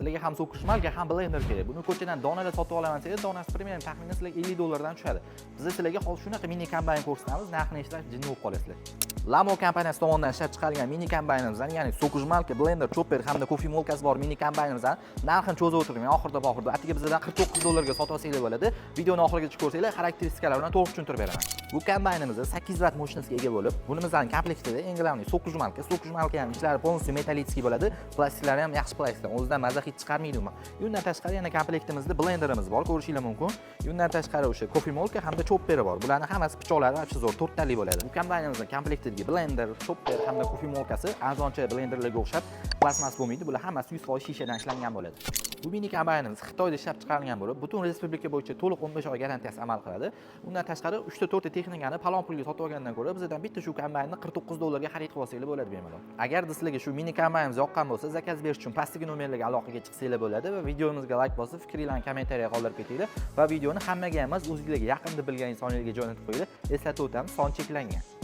Sizlarga ham соковыжималка, ham blender kerak. Buni ko'chadan donada sotib olaman desangiz, donasi примерно, taxminan sizlarga 50 dollardan tushadi. Biz sizlarga hozir shunaqa mini kombayn ko'rsatamiz, narxini eshitib jinni bo'lib qolasizlar. Lamo kompaniyasi tomonidan ishlab chiqarilgan mini kombaynimizdan, ya'ni соковыжималка, blender, chopper hamda кофемолка si bor mini kombaynimizdan narxini cho'zib o'tirmay, oxirida oxirida atiga bizdan 49 dollarga sotib olsanglar bo'ladi. Videoni oxirigacha ko'rsanglar, xarakteristikalar bilan to'liq tushuntirib beraman. Bu kombaynimizda 8 vatt мощность ga ega bo'lib, bunimizning komplektida eng главный соковыжималка, соковыжималка ham ichlari полностью металлический bo'ladi, plastiklari ham yaxshi plastikdan, o'zidan maza hid chiqarmaydi umuman. Undan tashqari yana komplektimizda blenderimiz bor, ko'rishinglar mumkin. Undan tashqari o'sha кофемолка hamda chopperi bor. Bularning hammasi pichoqlari вообще zo'r, to'rttalik bo'ladi. Bu kombaynimizning komplektidagi blender, chopper hamda кофемолка si arzoncha blenderlarga o'xshab plastmas bo'lmaydi. Bular hammasi 100% shishadan ishlangan bo'ladi. Bu mini kombaynimiz Xitoyda ishlab chiqarilgan bo'lib, butun respublika bo'yicha to'liq 15 oy garantiyasi amal qiladi. Undan tashqari 3 ta 4 ta texnikani palon pulga sotib olgandan ko'ra, bizdan bitta shu kombaynni 49 dollarga xarid qilib olsanglar bo'ladi bemalol. Agarda sizlarga shu mini kombaynimiz yoqqan bo'lsa, заказ berish uchun pastdagi nomerlarga aloqaga chiqsanglar bo'ladi va videomizga layk bosib, fikringlarni kommentariyaga qoldirib ketinglar va videoni hammaga emas, o'zingizlarga yaqin deb bilgan insonlarga jo'natib qo'yinglar. Eslatib o'tamiz, son cheklangan.